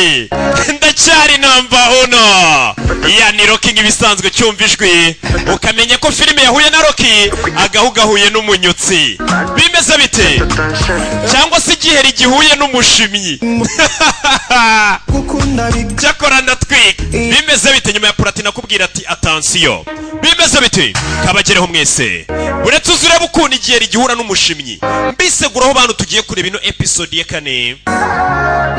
Rocky, ndacyari number uno. Ya ni Rocky nk'ibisanzwe. Cyumva ijwi ukamenya ko filime yahuye na Rocky, agahu gahuye n'umunyutsi. Bimeze bite? Cyangwa se igiheri gihuye n'umushimyi. Cyakora ndatwika. Bimeze bite nyuma ya Platini akubwira ati attention? Bimeze bite? Kabagereho mwese. Uretse uzi urebe ukuntu igiheri gihura n'umushimyi. Mbiseguraho bantu, tugiye kureba ino episode ya kane,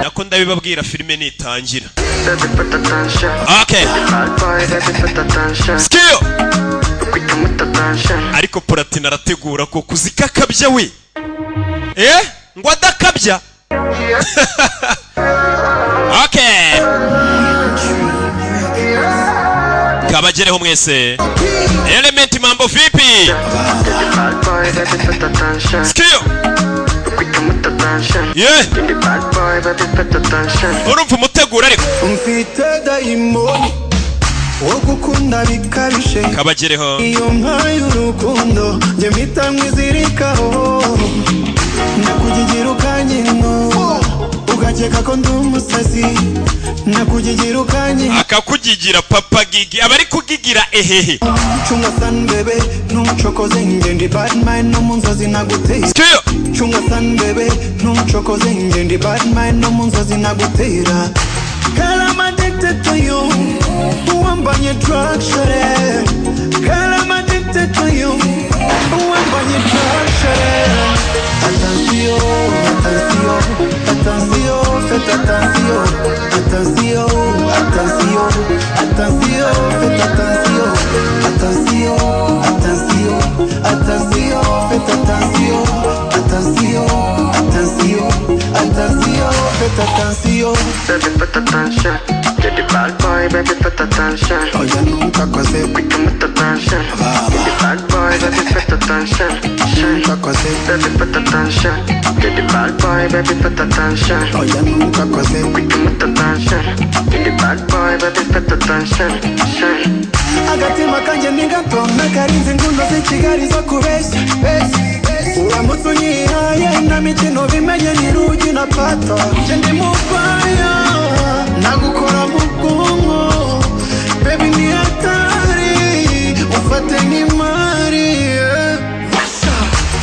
nako ndabibabwira filime nitangira. Okay, skiyo. Ariko Platini arategura ko kuzikakabya we, eh, ngo adakabya. Okay, kabagereho mwese. Element, mambo vipi? Skiyo ye, urumva umutegura ariko. Mfite dayimoni wo gukunda bikabije. Kabagereho. Iyo mpaye urukundo, njye mpita mwizirikaho. Nakugigira ukanyinuba, ugakeka ko ndi umusazi. Nakugigira ukanyinuba. Akakugigira papa gigi, aba ari kugigira ehehe. Chunga san bebe, ntucokoze, njye ndi bad mind, no mu nzozi nagutera. Skiyo. Chunga san bebe, ntucokoze, njye ndi bad mind, no mu nzozi nagutera. Girl, I'm addicted to you. Wambanye drug shorty. Girl, I'm addicted to you. Wambanye drug shorty. Attention, attention, attention, faites attention. Attention, attention, attention, faites attention. Attention, attention, attention, faites attention. Attention, attention, attention, faites attention. Baby, put attention. Get the bad boy, baby, put attention. Oya, ntukakoze. Put attention. Get the bad boy, baby, put attention. Ntukakoze. Baby, put attention. Get the bad boy, baby, put attention. Oya, ntukakoze. Put attention. Get the bad boy, baby, put attention. Agatima kanjye ni gato, nakarinze inguno z'i Kigali zo kubeshya. Uramutse unyihaye nta mikino, bimenye ni rugi na pato. Njye ndi mubaya, nagukora mu bwonko. Baby, ni hatari, ufate nk'imari, yeah.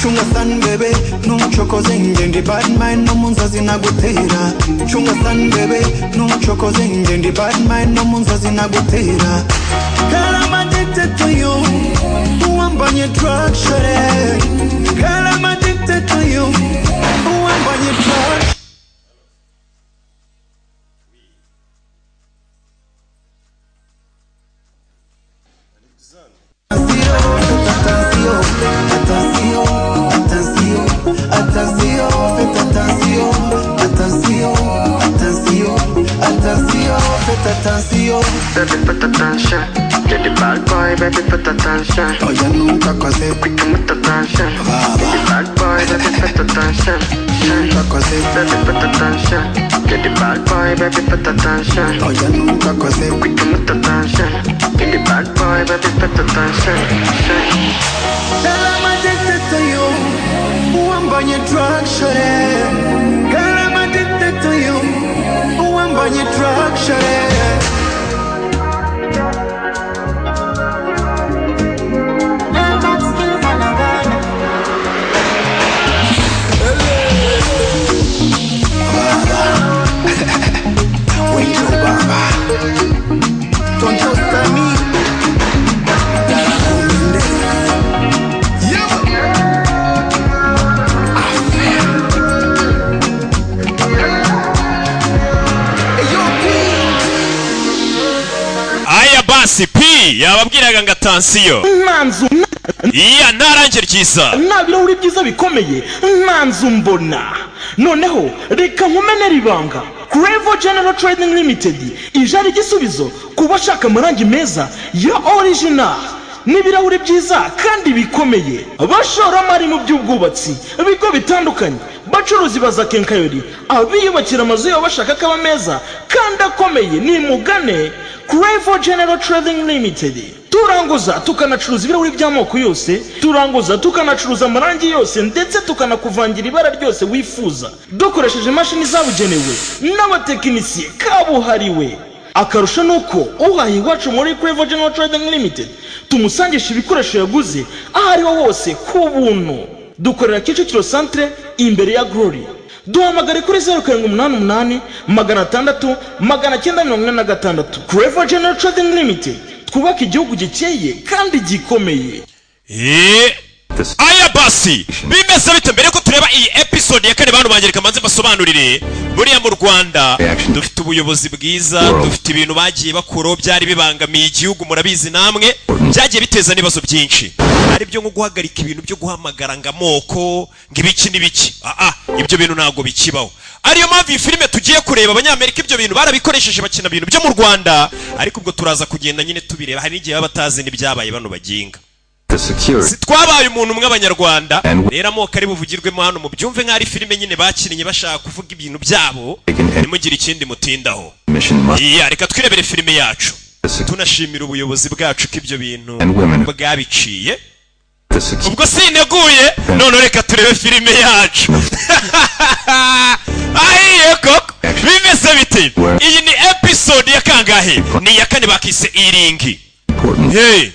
Chunga san bebe, ntucokoze, njye ndi bad mind, no mu nzozi nagutera. Chunga san bebe, ntucokoze, njye ndi bad mind, no mu nzozi nagutera. Girl, I'm addicted to you. Wambanye drug shorty. Girl, I'm addicted to you. Wambanye drug. Attention, attention, attention, faites attention. Attention, attention, attention, faites attention. Baby, put attention. Get the bad boy, baby, put attention. Oya, ntukakoze. Put attention. Get the bad boy, baby, put attention. Ntukakoze. Baby, put attention. Get the bad boy, baby, put attention. Oya, ntukakoze. Put attention. Get the bad boy, baby, put attention. Girl, I'm addicted to you. Wambanye drug shorty. Girl, I'm addicted to you. Wambanye drug shorty. Wenjo baba. Don't trust me. Darakumende. Yeah. Hey, yo, P. Aya basi, P yababwiraga ngo attention. Nta nzu. Iya nta rangi ryiza. Nta birahuri byiza bikomeye, nta nzu mbona. Noneho reka nkumenere ibanga: Crevo General Trading Limited ije ari igisubizo ku bashaka amarangi meza ya original n'ibirahuri byiza kandi bikomeye. Abashoramari mu by'ubwubatsi, ibigo bitandukanye. Bacuruzi baza quincaillerie, abiyubakira amazu yabo bashaka ko aba meza kandi akomeye, nimugane Crevo General Trading Limited. Turanguza tukanacuruza ibirahuri by'amoko yose, turanguza tukanacuruza amarangi yose, ndetse tukanakuvangira ibara ryose wifuza dukoresheje imashini zabugenewe n'abatekinisiye kabuhariwe. Akarusho ni uko uhaha iwacu muri Crevo General Trading Limited tumusangisha ibikoresho yaguze aho ariho hose ku buntu. Dukorera Kicukiro Centre, imbere ya Glory. Duhamagare kuri 0788 600 946. Crevo General Trading Limited, twubaka igihugu gikeye kandi gikomeye. Aya basi, bimeze bite? Mbere ko tureba iyi episode ya kane, bantu bangereka manze basobanurire. Buriya mu Rwanda dufite ubuyobozi bwiza, dufite ibintu bagiye bakuraho byari bibangamiye igihugu. Murabizi namwe, byagiye biteza n'ibibazo byinshi, ari byo nko guhagarika ibintu byo guhamagara ngo amoko, ngo ibiki n'ibiki. Ah, ibyo bintu ntabwo bikibaho. Ariyo mpamvu iyi filime tugiye kureba, Abanyamerika ibyo bintu barabikoresheje bakina ibintu byo mu Rwanda. Ariko ubwo turaza kugenda nyine tubireba. Hari n'igihe baba batazi n'ibyabaye bano baginga. The security Si twabaye umuntu umwe Abanyarwanda? Rero amoko ari buvugirwemo hano mubyumve nk'aho ari filime nyine bakinnye bashaka kuvuga ibintu byabo, ntimugire ikindi mutindaho. mission must Iya, reka twirebere filime yacu, tunashimira ubuyobozi bwacu ko ibyo bintu And women. bwabiciye. The security Ubwo sineguye, none reka turebe filime yacu. Ahiye koko, bimeze bite? Iyi ni episode ya kangahe? Ni iya kane, bakise E-Ring. Important. Hey.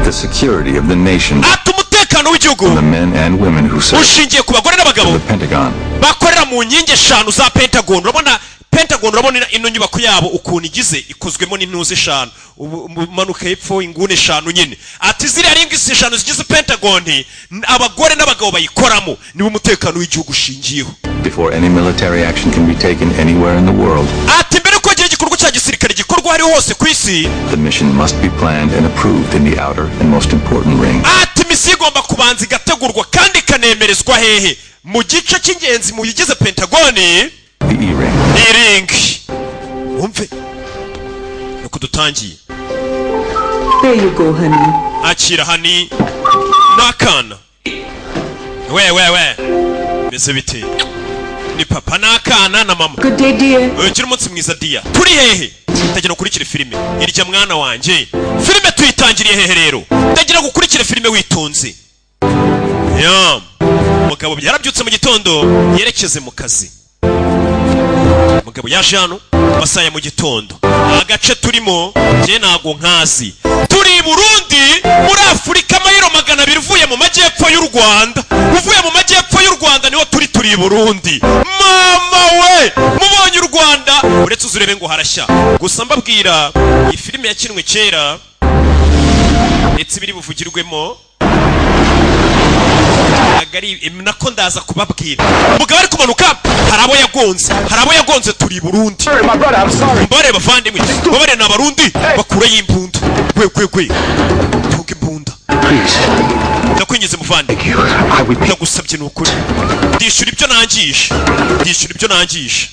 The security of the nation Ati umutekano w'igihugu the men and women who serve ushingiye ku bagore n'abagabo the Pentagon. bakorera mu nkingi eshanu za Pentagon. Urabona Pentagon, urabona ino nyubako yabo ukuntu igize, ikozwemo n'intuzi eshanu. Ubu umanuka hepfo, inguni eshanu nyine. Ati ziriya ring eshanu zigize Pentagon, abagore n'abagabo bayikoramo nibo umutekano w'igihugu ushingiyeho. Before any military action can be taken anywhere in the world, Ati mbere yuko hagira igikorwa cya gisirikare gikorwa aho hose ku isi, the mission must be planned and approved in the outer and most important ring, ati misiyo igomba kubanza igategurwa kandi ikanemerezwa hehe? Mu gice cy'ingenzi mu bigize Pentagon, the E-ring. E-ring. Wumve nuko dutangiye. There you go, honey. Akira honey, n'akana. We we we, bimeze bite? Ni papa n'akana na mama. Good day, dear. Ugire umunsi mwiza, dear. Turi hehe? Ndagira ukurikire filime irya, mwana wanjye. Filime tuyitangiriye hehe rero? Ndagira ngo ukurikire filime witonze. Ya umugabo yarabyutse mu gitondo yerekeze mu kazi. Umugabo yaje hano amasaha ya mu gitondo. Agace turimo njye ntago nkazi. Turi i Burundi, muri Afurika, amayiro 200 uvuye mu majyepfo y'u Rwanda. Uvuye mu majyepfo y'u Rwanda niho turi. Turi i Burundi. Mama we, mubonye u Rwanda, uretse uzi urebe ngo harashya gusa. Mbabwira, iyi filime yakinwe kera, ndetse ibiri buvugirwemo ntabwo ari nako ndaza kubabwira. Umugabo ari kumanuka, hari abo yagonze, hari abo yagonze. Turi i Burundi. Mbare bavandimwe, babare ni Abarundi. Bakurayo imbunda. Gwe gwe gwe, tunga imbunda. Ndakwingize muvandi, ndagusabye, ni ukuri ndishyura ibyo nangije, ndishyura ibyo nangije.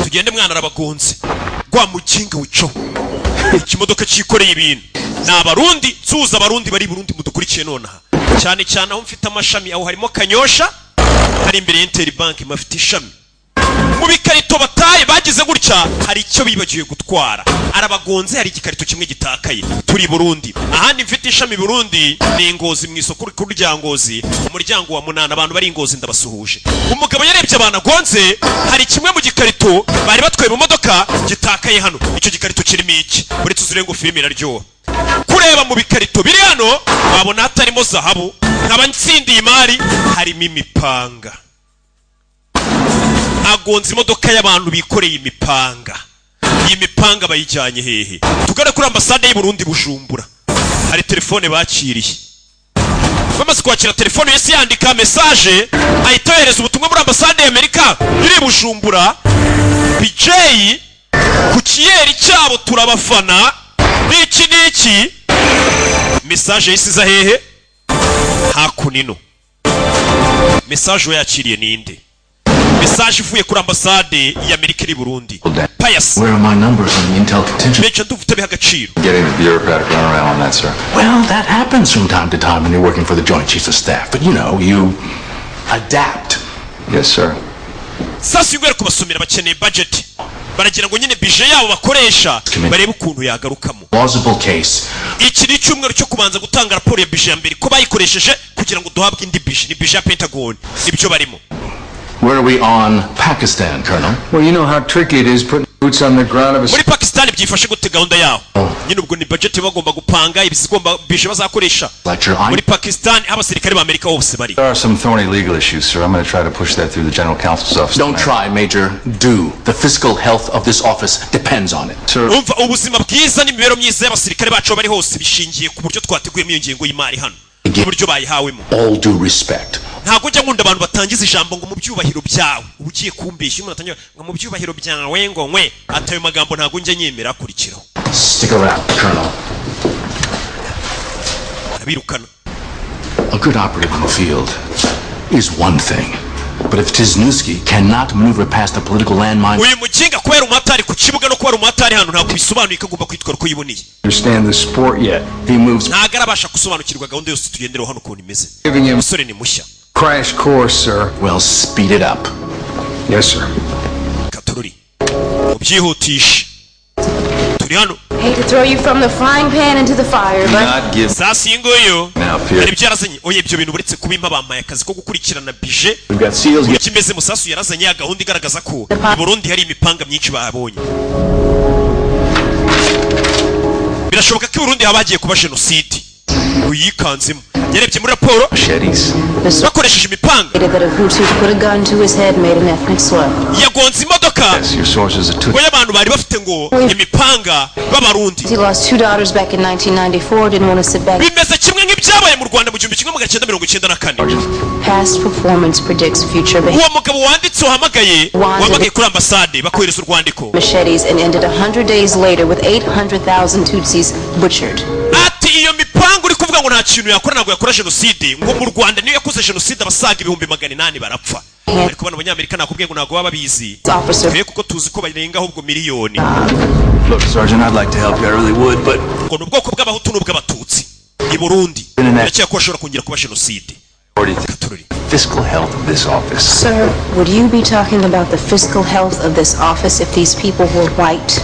Tugende mwana. Arabagonze rwa mukinga wicaho ikimodoka cyikoreye ibintu. Ni Abarundi. Nsuhuza Abarundi bari i Burundi mudukurikiye nonaha, cyane cyane aho mfite amashami. Aho harimo Kanyosha, hari imbere ya Interbank mafite ishami. Mu bikarito bataye bagize gutya, hari icyo bibagiwe gutwara. Arabagonze, hari igikarito kimwe gitakaye. Turi i Burundi. Ahandi mfite ishami i Burundi ni Ingozi, mu isoko rikuru rya Ngozi, umuryango wa munani. Abantu bari i Ngozi ndabasuhuje. Umugabo yarebye abantu agonze, hari kimwe mu gikarito bari batwaye mu modoka gitakaye hano. Icyo gikarito kirimo iki? Uretse uzure ngo filime iraryoha. Kureba mu bikarito biri hano, wabona hatarimo zahabu nkaba nsindiye imari. Harimo imipanga. Agonze imodoka y'abantu bikoreye imipanga. Iyi mipanga bayijyanye hehe? Tugane kuri ambasade y'u Burundi Bujumbura. Hari telefone bakiriye. Bamaze kwakira telefone, yahise yandika message, ahita yohereza ubutumwa muri ambasade y'Amerika iri i Bujumbura. BJ ku kiyeri cyabo, turabafana n'iki n'iki. Message yahise iza hehe? Hakunino message we yakiriye ninde? Message ivuye kuri ambasade y'Amerika iri i Burundi. Payasi. Where are my numbers on the intel contingent? Major, ndumva utabiha agaciro. Getting the bureaucratic runaround on that, sir. Well, that happens from time to time when you're working for the Joint Chiefs of Staff. But you Adapt. Yes, sir. Sasa uyu nguyu ari kubasomera, bakeneye budget, baragira ngo nyine budget yabo bakoresha barebe ukuntu yagarukamo. Plausible case. Iki ni icyumweru cyo kubanza gutanga raporo ya budget ya mbere ko bayikoresheje kugira ngo duhabwe indi budget. Ni budget ya Pentagon, nibyo barimo. Where are we on Pakistan, Colonel? Well, you know how tricky it is putting boots on the ground of a Muri Pakistan byifashe gute gahunda yaho? Nyine ubwo ni budget bagomba gupanga, ibizigomba budget bazakoresha Lecture, I muri Pakistan, aho abasirikare ba Amerika bose bari. There are some thorny legal issues, sir. I'm going to try to push that through the general counsel's office. Don't tonight. try, Major. Do. The fiscal health of this office depends on it. Sir, Umva, ubuzima bwiza n'imibereho myiza y'abasirikare bacu aho bari hose bishingiye ku buryo twateguyemo iyo ngengo y'imari hano n'uburyo bayihawemo. All due respect. Ntabwo njya nkunda abantu batangiza ijambo ngo "mu byubahiro byawe". Uba ugiye kumbeshya iyo umuntu atangira ngo "mu byubahiro byawe", ngo nkwe ati ayo magambo ntabwo njya nyemera akurikiraho. Stick around, Colonel. Arabirukana. A good operative in the field is one thing. But if Tisnewski cannot maneuver past the political landmine, Uyu muginga kuba yari umuhatari ku kibuga no kuba ari umuhatari hano ntabwo bisobanuye ko agomba kwitwara uko yiboneye. Understand the sport yet. He moves Ntabwo arabasha gusobanukirwa gahunda yose tugenderaho hano ukuntu imeze. Giving him Umusore ni mushya. crash course, sir. Well, speed it up. Yes, sir. Katorori, mubyihutishe, turi hano. Hate to throw you from the frying pan into the fire, but Not give Sasa iyi nguyu now, Pierre. hari ibyo yarazanye. Oya, ibyo bintu uretse kubimpa, bampaye akazi ko gukurikirana budget. We've got SEALs. Uburyo kimeze, musasu yarazanye ya gahunda igaragaza ko i Burundi hari imipanga myinshi babonye. Birashoboka ko i Burundi haba hagiye kuba jenoside. Uyikanzemo yarebye muri raporo Machetes. bakoresheje imipanga. That a Hutu put a gun to his head, made an ethnic slur. Yagonze imodoka Yes, your sources are too. ngo y'abantu bari bafite ngo imipanga b'Abarundi. He lost two daughters back in 1994, didn't want to sit back. Bimeze kimwe nk'ibyabaye mu Rwanda mu 1994. Past performance predicts future behavior. Uwo mugabo wanditse wahamagaye kuri ambasade bakohereza urwandiko. Machetes and ended 100 days later with 800,000 Tutsis butchered. Ati iyo mipanga uri kuvuga ngo nta kintu yakora, ntabwo yakora jenoside, ngo mu Rwanda niyo yakoze jenoside, abasaga 800,000 barapfa. Ariko bano Banyamerika nakubwiye ngo ntabwo baba babizi. Officer. Twe kuko tuzi ko barenga ahubwo miliyoni. Look, Sergeant, I'd like to help you. I really would, but Ngo ni ubwoko bw'Abahutu n'ubw'Abatutsi i Burundi, ndakeka ko bashobora kongera kuba jenoside. Katururi. Fiscal health of this office. Sir, would you be talking about the fiscal health of this office if these people were white?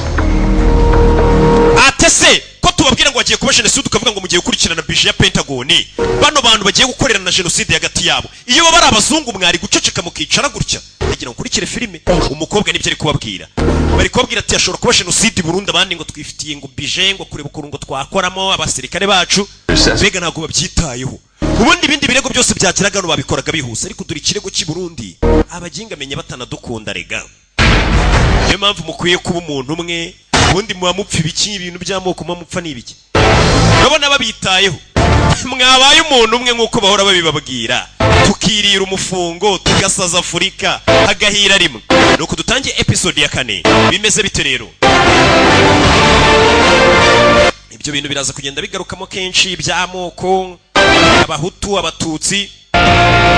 Ate se ko tubabwira ngo bagiye kuba jenoside, ukavuga ngo mugiye gukurikirana budget ya Pentagon, bano bantu bagiye gukorera na jenoside hagati yabo, iyo baba ari abazungu mwari guceceka mukicara gutya? Ndagira ngo ukurikire filime. Umukobwa nibyo ari kubabwira, bari kubabwira ati hashobora kuba jenoside i Burundi, abandi ngo twifitiye ngo budget, ngo kureba ukuntu ngo twakoramo abasirikare bacu. Mbega ntabwo babyitayeho. Ubundi ibindi birego byose byageraga hano babikoraga bihuse, ariko dore ikirego cy'i Burundi abaginga menya batanadukunda rega. Niyo mpamvu mukwiye kuba umuntu umwe. Ubundi muba mupfa ibiki? Ibintu by'amoko muba mupfa ni ibiki? Urabona babitayeho. Mwabaye umuntu umwe nk'uko bahora babibabwira, tukirira umufungo, tugasaza Afurika hagahira rimwe. Nuko dutangiye episode ya kane. Bimeze bite rero? Ibyo bintu biraza kugenda bigarukamo kenshi by'amoko, Abahutu, Abatutsi.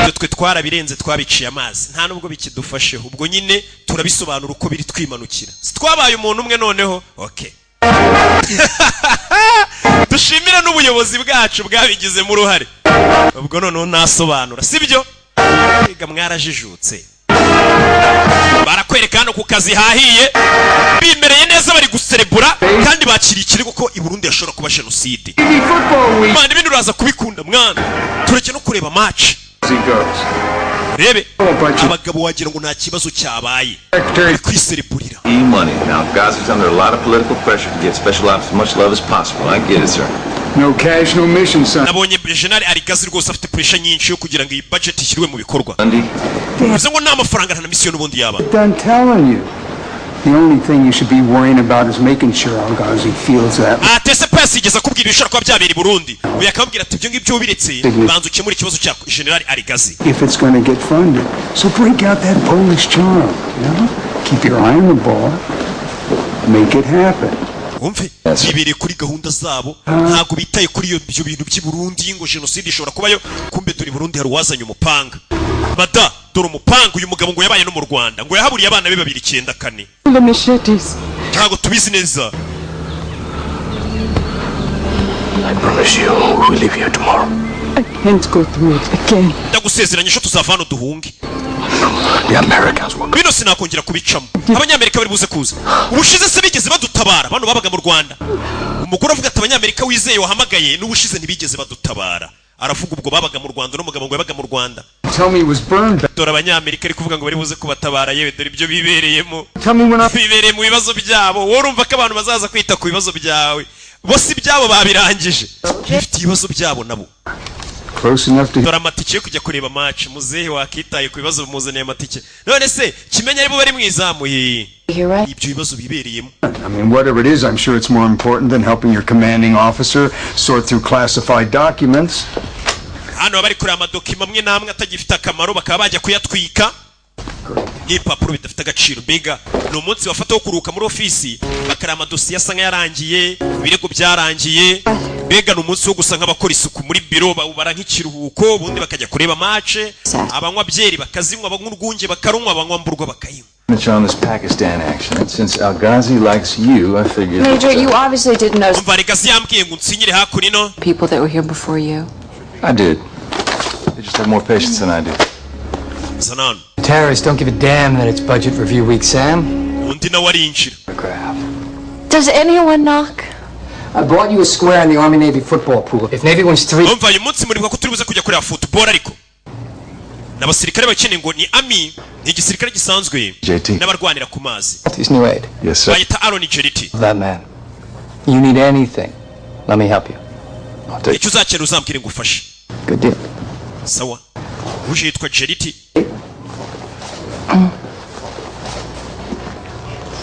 Ibyo twe twarabirenze, twabiciye amazi, nta nubwo bikidufasheho. Ubwo nyine turabisobanura uko biri twimanukira. Si twabaye umuntu umwe noneho? Okay, dushimire n'ubuyobozi bwacu bwabigizemo uruhare. Ubwo noneho nasobanura sibyo? Kwiga mwarajijutse. Barakwereka hano ku kazi hahiye, bimereye neza, bari guserebura kandi bakiriye ikirego ko i Burundi hashobora kuba jenoside. Mwana, ibindi uraza kubikunda mwana, tureke no kureba match. Rebe abagabo, wagira ngo nta kibazo cyabaye, bari kwisereburira. E-money. Now, Gaza's under a lot of political pressure to get special ops as much love as possible. I get it, sir. No cash, no mission, son. Nabonye General Arigazi rwose afite pressure nyinshi yo kugira ngo iyi budget ishyirwe mu bikorwa, bivuze ngo nta mafaranga nta na mission n'ubundi yaba. Done telling you. The only thing you should be worrying about is making sure Al-Ghazi feels that. Atese pasi yigeze akubwira ibishobora kuba byabera i Burundi? Uyu akababwira ati ibyo ngibyo ubiretse, banza ukemure ikibazo cya General Arigazi. If it's going to get funded. So break out that Polish charm, you know? Keep your eye on the ball. Make it happen. Wumve, bibereye kuri gahunda zabo, ntabwo bitaye kuri ibyo bintu by'i Burundi ngo jenoside ishobora kubayo. Kumbe dore i Burundi hari uwazanye umupanga bada. Dore umupanga. Uyu mugabo ngo yabaye no mu Rwanda, ngo yahaburiye abana be babiri 94. The machetes. Ntabwo tubizi neza. I promise you, we leave here tomorrow. I can't go through it again. Ndagusezeranya, ejo tuzava hano duhunge. The Americans will Bino sinakongera kubicamo. Abanyamerika bari buze kuza. Ubushize se bigeze badutabara? Bano babaga mu Rwanda. Umugore avuga ati: "Abanyamerika wizeye wahamagaye n'ubushize ntibigeze badutabara." Aravuga ubwo babaga mu Rwanda, n'umugabo ngo yabaga mu Rwanda. Tell me he was burned. Dore Abanyamerika ari kuvuga ngo bari buze kubatabara. Yewe, dore ibyo bibereyemo. Tell me when I. Bibereye mu bibazo byabo. Wowe urumva ko abantu bazaza kwita ku bibazo byawe? Bo si ibyabo babirangije, bifite ibibazo byabo nabo. Close enough to. Dore amatike yo kujya kureba match. Muzehe wakitaye ku bibazo, bimuzaniye amatike. None se kimenya aribo bari mu izamu? Ye, ibyo bibazo bibereyemo. I mean, whatever it is, I'm sure it's more important than helping your commanding officer sort through classified documents. Hano baba bari kureba amadokima amwe n'amwe atagifite akamaro, bakaba bajya kuyatwika n'ibipapuro bidafite agaciro. Mbega ni umunsi bafata wo kuruhuka muri ofisi, bakareba amadosiye asa nk'ayarangiye, ibirego byarangiye. Mbega ni umunsi wo gusa nk'abakora isuku muri biro, bawubara nk'ikiruhuko, ubundi bakajya kureba match. Abanywa byeri bakazinywa, abanywa urwunge bakarunywa, abanywa mburwa bakayinywa. On this Pakistan action, and since Al Ghazi likes you, I figured. Major, you obviously didn't know Umva, Regazi yambwiye ngo unsinyire hakuno. people that were here before you. I did. They just have more patience than I do. Zana hano. Terrorists don't give a damn that it's budget review week, Sam. Undi nawe arinjira. Does anyone knock? I bought you a square in the Army Navy football pool. If Navy wins three, Umva, uyu munsi muribuka ko turi buze kujya kureba football, ariko n'abasirikare bakeneye ngo ni Army, ni igisirikare gisanzwe JT. n'abarwanira ku mazi. He's new aide. Yes, sir. Bayita Aaron Jeriti. That man. You need anything, let me help you. Icyo uzakenera uzambwire ngo ufashe. Good deal. Sawa. Uje yitwa Jeriti.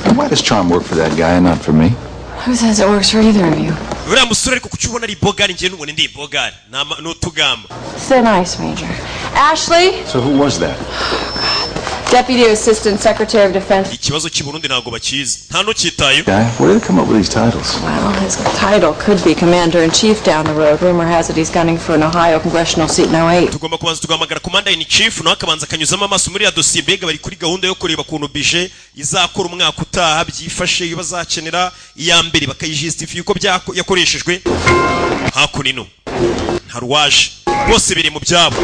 And why does charm work for that guy and not for me? Who says it works for either of you? Uriya musore ariko kuki ubona ari bogari, njye n'ubona ndi bogari? Ni utugamba. Thin ice, Major. Ashley, So who was that? Deputy Assistant Secretary of Defense. Ikibazo cy'i Burundi ntabwo bakizi, nta n'ucyitayeho. Guy, where did they come up with these titles? Well, his title could be Commander in Chief down the road. Rumor has it he's gunning for an Ohio congressional seat in 08. Tugomba kubanza tugahamagara commander in chief, nawe akabanza akanyuzamo amaso muri ya dosiye. Mbega bari kuri gahunda yo kureba ukuntu budget izakora umwaka utaha byifashe, iyo bazakenera iya mbere bakayijisitifiye uko yakoreshejwe. Hakuno ino hari uwaje, bose biri mu byabo.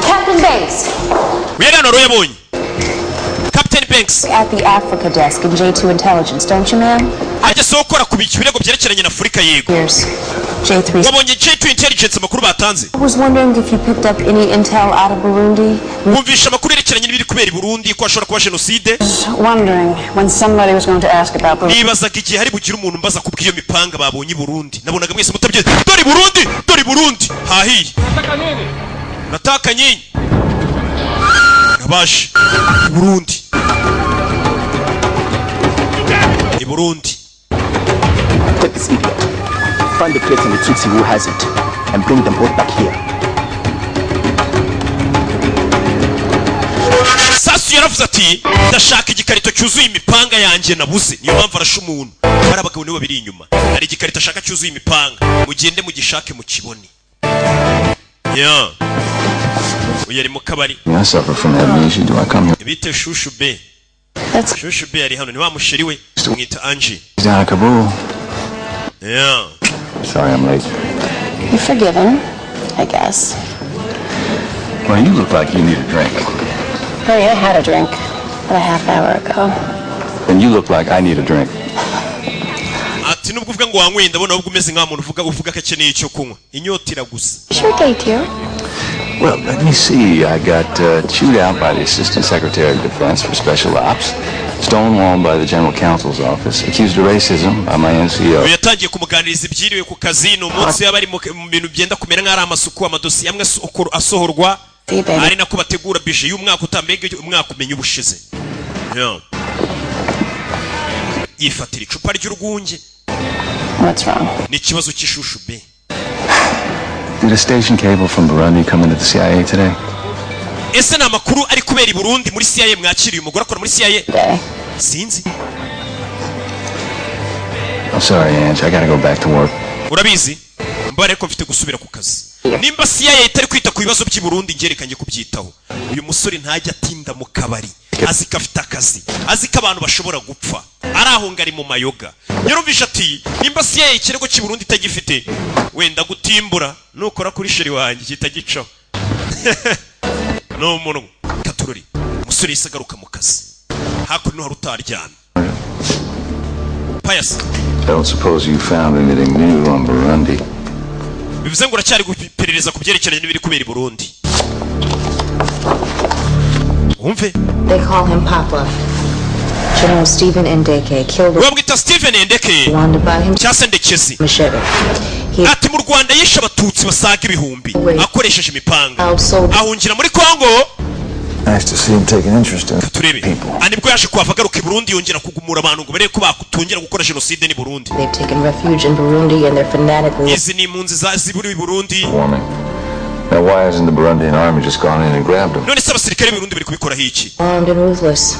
Captain Banks! Uyu hano wari yabonye Captain Banks. At the Africa desk in J2 Intelligence, don't you, ma'am? Ajya se ukora ku birego byerekeranye na Afurika? Yego. Years. J3. Wabonye J2 Intelligence amakuru batanze? I was wondering if you picked up any intel out of Burundi. Wumvisha amakuru yerekeranye n'ibiri kubera i Burundi, ko hashobora kuba jenoside? Wondering when somebody was going to ask about Burundi. Nibazaga igihe hari bugire umuntu mbaza kubw'iyo mipanga babonye i Burundi. Nabonaga mwese mutabye. Dore i Burundi, dore i Burundi hahiye. Nataka nyinyi nabashe i Burundi, i Burundi. Take this idiot. Find the crate and the Tutsi who has it, and bring them both back here. Sasu yaravuze ati: "Ndashaka igikarito cyuzuye imipanga yanjye nabuze." Niyo mpamvu arashe umuntu. Bari abagabo nibo babiri inyuma. Hari igikarito ashaka cyuzuye imipanga, mugende mugishake mukibone. Ya, uyu ari mu kabari. I suffer from amnesia. Do I come here? Bite Shushu be? Shushu be ari hano, ni wa musheri we, mwita Angie. Down in Kabul. Yeah. Sorry I'm late. You're forgiven, I guess. Well, you look like you need a drink. Hurry, I had a drink about a half hour ago. And you look like I need a drink. Ati: "Nubwo uvuga ngo wanyweye, ndabona ahubwo umeze nk'aho muntu uvuga ko akeneye icyo kunywa, inyota iragusa." Sure day, dear. Well, let me see. I got chewed out by the Assistant Secretary of Defense for Special Ops, stonewalled by the General Counsel's office, accused of racism by my NCO. Uyu yatangiye kumuganiriza ibyiriwe ku kazi. Ni umunsi yaba ari mu bintu byenda kumera nk'aho ari amasuku, amadosiye amwe asohorwa, ari nako bategura budget y'umwaka utambega, umwaka umenya ubushize. Yeah. Yifatira icupa ry'urwunge. What's wrong? Ni ikibazo cy'ishushu be. Did a station cable from Burundi come into the CIA today? Ese ni amakuru ari kubera i Burundi muri CIA mwakiriye? Umugore akora muri CIA. Sinzi. I'm sorry, Ange. I gotta go back to work. Urabizi mbare ko mfite gusubira ku kazi. Nimba CIA itari kwita ku bibazo by'i Burundi, ngerekanye kubyitaho. Uyu musore ntajya atinda mu kabari. Azi ko afite akazi, azi ko abantu bashobora gupfa, arahunga, ari mu mayoga. Yarumvishe ati nimba CIA ikirego cy'i Burundi itagifite, wenda gutimbura nukora kuri chérie wanjye kitagicaho ni umunwa katurori. Umusore yahise agaruka mu kazi. Hakuno hari utaryamye, Payasi. I don't suppose you found anything new on Burundi. Bivuze ngo uracyari guperereza ku byerekeranye n'ibiri kubera i Burundi? Wumve. They call him Papa. General Stephen Ndeke killed Bamwita Steven Ndeke Rwanda by him cyangwa se Ndekezi. machete. Ati mu Rwanda yishe Abatutsi basaga ibihumbi akoresheje imipanga, ahungira muri Kongo. Nice to see him take an interest in Turebe people. Ah, nibwo yaje kuhava agaruka i Burundi, yongera kugumura abantu ngo barebe ko bakutongera gukora jenoside ni Burundi. They've taken refuge in Burundi and they're fanatically Izi ni impunzi ziburi i Burundi. Warming. Now, why hasn't the Burundian army just gone in and grabbed them? None se abasirikare b'i Burundi bari kubikoraho iki? armed and ruthless.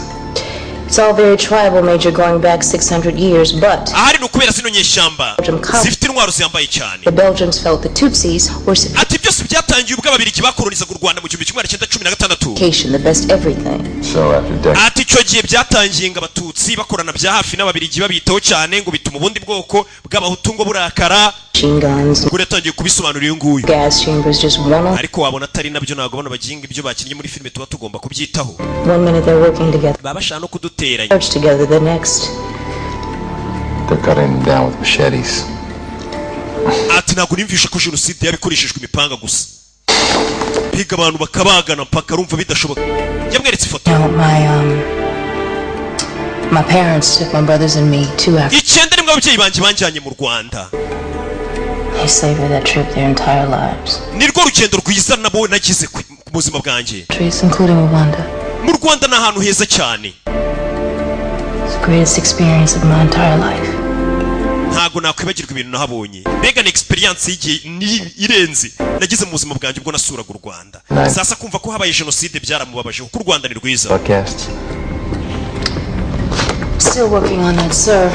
It's all very tribal, Major, going back 600 years, but Ahari ni ukubera zino nyeshyamba zifite intwaro ziyambaye cyane. the Belgians felt the Tutsis were superior. Ati byose byatangiye ubwo Ababirigi bakolonizaga u Rwanda mu 1916. The best everything. So after decades Ati icyo gihe byatangiye ngo Abatutsi bakorana bya hafi n'Ababirigi, babitaho cyane, ngo bituma ubundi bwoko bw'Abahutu ngo burakara. Machine guns, Ubwo yatangiye kubisobanura uyu nguyu. gas chambers, just one Ariko wabona atari nabyo. Ntabwo bano baginga ibyo bakinnye muri filime tuba tugomba kubyitaho. One minute they're working together, Baba bashaka no kuduteranya. church together, the next they're cutting them down with machetes. Ati ntabwo nimvisha ko jenoside yaba ikoreshejwe imipanga gusa, biga abantu bakabagana mpaka arumva bidashoboka. Yamweretse ifoto. No, my parents took my brothers and me to Africa. 91 ababyeyi banjye banjyanye mu Rwanda. They savored that trip their entire lives. Nirwo rugendo rwiza nabo nagize ku buzima bwanjye. Countries, including Rwanda. Mu Rwanda ni ahantu heza cyane. It's the greatest experience of my entire life. Ntabwo nakwibagirwa ibintu nahabonye. Mbega ni experience y'igihe irenze nagize mu buzima bwanjye ubwo nasuraga u Rwanda. Nice. Sasa kumva ko habaye jenoside byaramubabaje kuko u Rwanda ni rwiza. Podcasts. Still working on that, sir.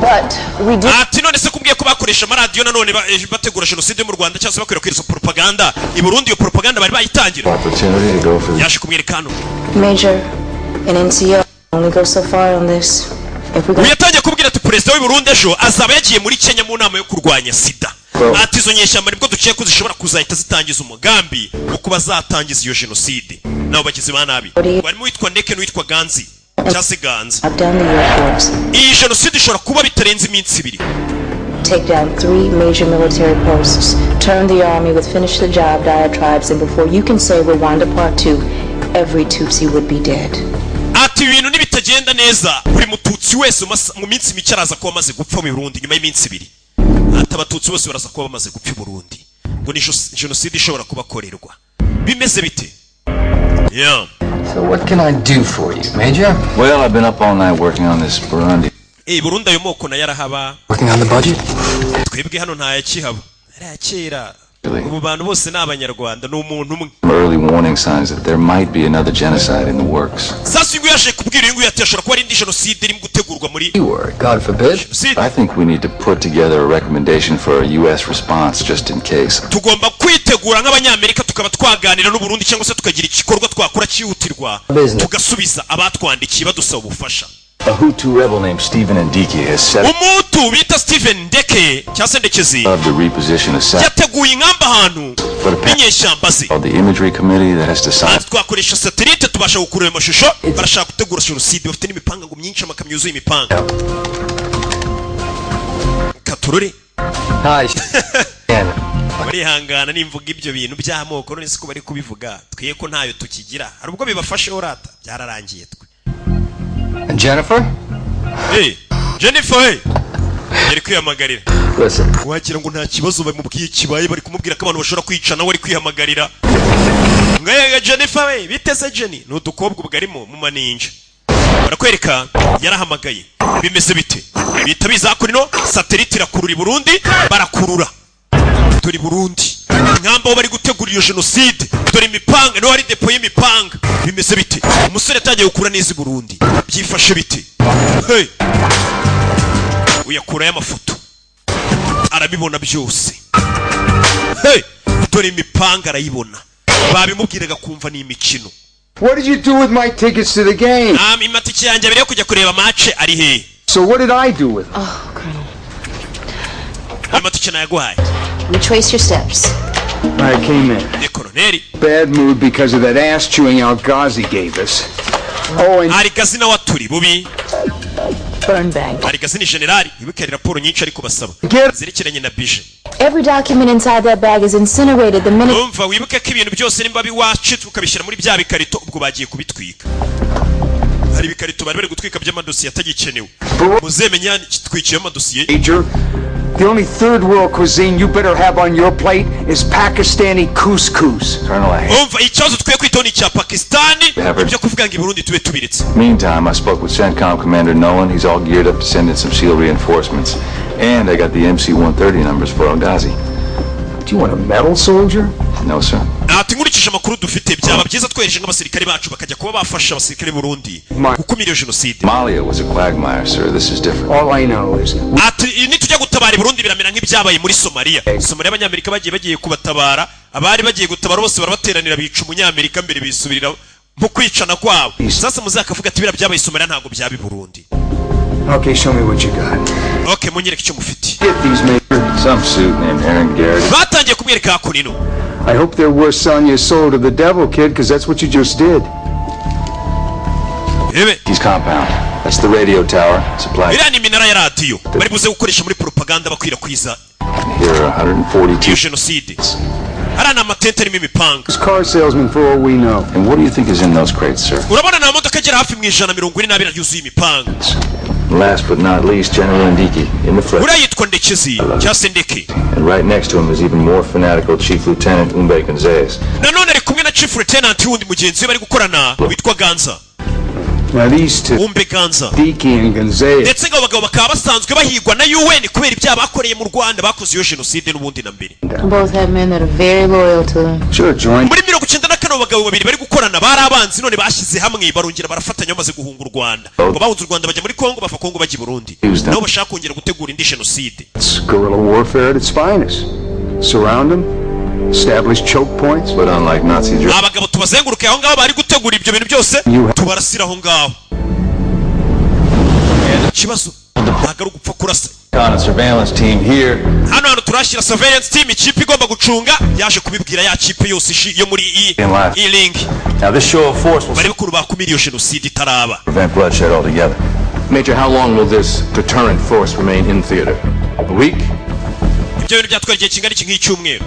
But we do Ati none se kumbwiye ko bakoresha amaradiyo nanone bategura jenoside mu Rwanda cyangwa se bakwirakwiza propaganda i Burundi, iyo propaganda bari bayitangira? Opportunity to go for the Yaje kumwereka hano. Major, an NCO only go so far on this. If we Uyu yatangiye kubwira ati perezida w'i Burundi ejo azaba yagiye muri Kenya mu nama yo kurwanya sida. Ati izo nyeshyamba nibwo duciye ko zishobora kuzahita zitangiza umugambi wo kuba zatangiza iyo jenoside. Nabo bagizi ba nabi barimo uwitwa Ndeke n'uwitwa Ganzi cyangwa se Ganza. Knock down the airports, Iyi jenoside ishobora kuba bitarenze iminsi 2. take down three major military posts, turn the army with finish the job diatribes, and before you can say Rwanda Part 2, every Tutsi would be dead. Ati ibintu nibitagenda neza, buri Mututsi wese mu minsi mike araza kuba amaze gupfa mu Burundi. Nyuma y'iminsi 2, ati Abatutsi bose baraza kuba bamaze gupfa i Burundi, ngo ni jenoside ishobora kubakorerwa. Bimeze bite? Yeah. So what can I do for you, Major? Well, I've been up all night working on this Burundi. Eh, Burundi ayo moko nayo arahaba. Working on the budget? Twebwe hano ntayakihaba, ariya kera. Ubu bantu bose ni Abanyarwanda, ni umuntu umwe. Early warning signs that there might be another genocide in the works. Sasa uyu nguyu yaje kubwira uyu nguyu ati hashobora kuba ari indi jenoside irimo gutegurwa muri God forbid. I think we need to put together a recommendation for a U.S. response just in case. Tugomba kwitegura nk'Abanyamerika, tukaba twaganira n'Uburundi cyangwa se tukagira igikorwa twakora cyihutirwa, tugasubiza abatwandikiye badusaba ubufasha. A Hutu rebel named Stephen Ndiki has set Umutu bita Steven Ndeke cyangwa se Ndekezi up to reposition a satellite yateguye ingamba ahantu n'inyeshyamba ze. called the Imagery Committee that has decided Twakoresha satellite, tubasha gukurura ayo mashusho. Barashaka gutegura jenoside, bafite n'imipanga ngo myinshi, amakamyo yuzuye imipanga. Katurore. Hi. Barihangana nimvuga ibyo bintu by'amoko. None siko bari kubivuga twiye ko ntayo tukigira? Hari ubwo bibafasheho rata, byararangiye twe. And Jennifer? Hey, Jennifer, hey. Yari kwihamagarira. Listen. Wagira ngo nta kibazo bamubwiye kibaye. Bari kumubwira ko abantu bashobora kwica, nawe ari kwihamagarira. Ngaya Jennifer we, biteze Jenny. Ni udukobwa ubwo arimo mu maninja. Barakwereka yarahamagaye. Bimeze bite? Bita biza kuri no satellite irakurura i Burundi, barakurura. Dore Burundi. Ingamba aho bari gutegura iyo jenoside. Dore imipanga, niho hari depo y'imipanga. Bimeze bite? Umusore yatangiye gukura neza i Burundi. Byifashe bite? Hey! Uyakurayo amafoto. Arabibona byose. Hey! Dore imipanga arayibona. Babimubwiraga kumva ni imikino. What did you do with my tickets to the game? Ah, amatike yanjye abiri yo kujya kureba match ari hehe? So what did I do with them? Oh, Colonel. Amatike nayaguhaye. Retrace your steps. I came in. Ni koroneri. Bad mood because of that ass chewing Al Ghazi gave us. Oh, and Ari Gazi nawe aturi bubi. Burn bank. Ari Gazi ni generali. Wibuke hari raporo nyinshi ariko basaba zerekeranye na budget. Every document inside that bag is incinerated the minute. Umva, wibuke ko ibintu byose nimba biwacitse ukabishyira muri bya bikarito, ubwo bagiye kubitwika. Hari ibikarito bari bari gutwika by'amadosiye atagikenewe. Muzemenya twikiye amadosiye. Major, the only third world cuisine you better have on your plate is Pakistani couscous. Colonel, I Umva, ikibazo dukwiye kwitaho ni icya Pakistani. Ibyo kuvuga ngo i Burundi tube tubiretse. Meantime, I spoke with CENTCOM Commander Nolan. He's all geared up to send in some SEAL reinforcements. And I got the MC-130 numbers for El Ghazi. Do you want a medal, soldier? No, sir. Ati nkurikije amakuru dufite, byaba byiza twohereje nk'abasirikare bacu bakajya kuba bafasha abasirikare b'u Burundi gukumira iyo jenoside. Somalia was a quagmire, sir. This is different. All I know is Ati nitujya gutabara i Burundi biramera nk'ibyabaye muri Somaliya. Somaliya abanyamerika bagiye kubatabara, abari bagiye gutabara bose barabateranira, bica umunyamerika mbere, bisubirira mu kwicana kwabo. Sasa muzakavuga ati biriya byabaye Somaliya ntabwo byaba i Burundi. Okay, show me what you got. Okay, munyereke icyo mufite. Get these, Major. Some suit named Aaron Garrett. Batangiye kumwereka hakuno. I hope they're worth selling your soul to the devil, kid, because that's what you just did. Ebe. He's compound. That's the radio tower. Supply. Iriya ni iminara ya radiyo bari buze gukoresha muri propaganda bakwirakwiza Here are 142. iyo jenoside. Hariya ni amatente arimo imipanga. It's car salesman for all we know. And what do you think is in those crates, sir? Urabona ni amamodoka agera hafi mu 142 yuzuye imipanga. Last but not least, General Ndiki in the flesh. Uriya yitwa Ndekezi cyangwa se Ndeke. And right next to him is even more fanatical Chief Lieutenant Umbe Gonzalez. Nanone ari kumwe na Chief Lieutenant wundi mugenzi we bari gukorana witwa Ganza. Now these two, Umbe Ganza. Diki and Gonzalez, Ndetse ngo abo bagabo bakaba basanzwe bahigwa na UN kubera ibyaha bakoreye mu Rwanda, bakoze iyo jenoside n'ubundi na mbere. Both have men that are very loyal to them. Sure, join. Muri 94 abo bagabo babiri bari gukorana bari abanzi, none bashyize hamwe barongera barafatanya bamaze guhunga u Rwanda. Ngo bahunze u Rwanda bajya muri Kongo, bava Kongo bajya i Burundi, nabo bashaka kongera gutegura indi jenoside. It's guerrilla warfare at its finest. Surround them, establish choke points. But unlike Nazi Germany, Abagabo tubazenguruke aho ngaho bari gutegura ibyo bintu byose, tubarasira aho ngaho. Ikibazo ntabwo ari ugupfa kurasa. Recon and surveillance team here. Hano hantu turashyira surveillance team, ikipe igomba gucunga. Yaje kubibwira ya kipe yose yo muri i In life. E-link. Now this show of force will Barebe ukuntu bakumira iyo jenoside itaraba. prevent bloodshed altogether. Major, how long will this deterrent force remain in theater? A week? Ibyo bintu byatwara igihe kingana iki? Nk'icyumweru.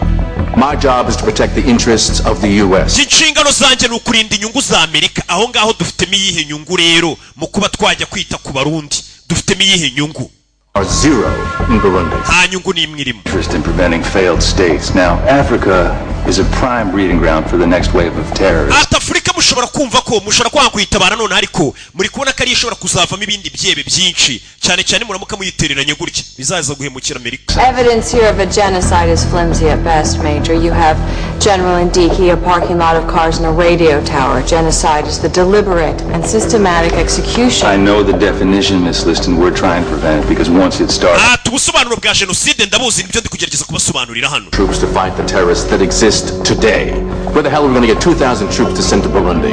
My job is to protect the interests of the U.S. Inshingano zanjye ni ukurinda inyungu za Amerika. Aho ngaho dufitemo iyihe nyungu rero mu kuba twajya kwita ku Barundi? Dufitemo iyihe nyungu? Are zero in Burundi. Nta nyungu n'imwe irimo. Interest in preventing failed states. Now, Africa is a prime breeding ground for the next wave of terrorists. Ati Afurika mushobora kumva ko mushobora kwanga kuyitabara none, ariko muri kubona ko ariyo ishobora kuzavamo ibindi byebe byinshi cyane cyane. Muramuka muyitereranye gutya, bizaza guhemukira Amerika. Evidence here of a genocide is flimsy at best, Major. You have General Ndiki, a parking lot of cars, and a radio tower. Genocide is the deliberate and systematic execution. I know the definition, Miss Liston. We're trying to prevent it because once it starts, Ati ubusobanuro bwa jenoside ndabuzi, nibyo ndi kugerageza kubasobanurira hano. Troops to fight the terrorists that exist today. Where the hell are we going to get 2,000 troops to send to Burundi?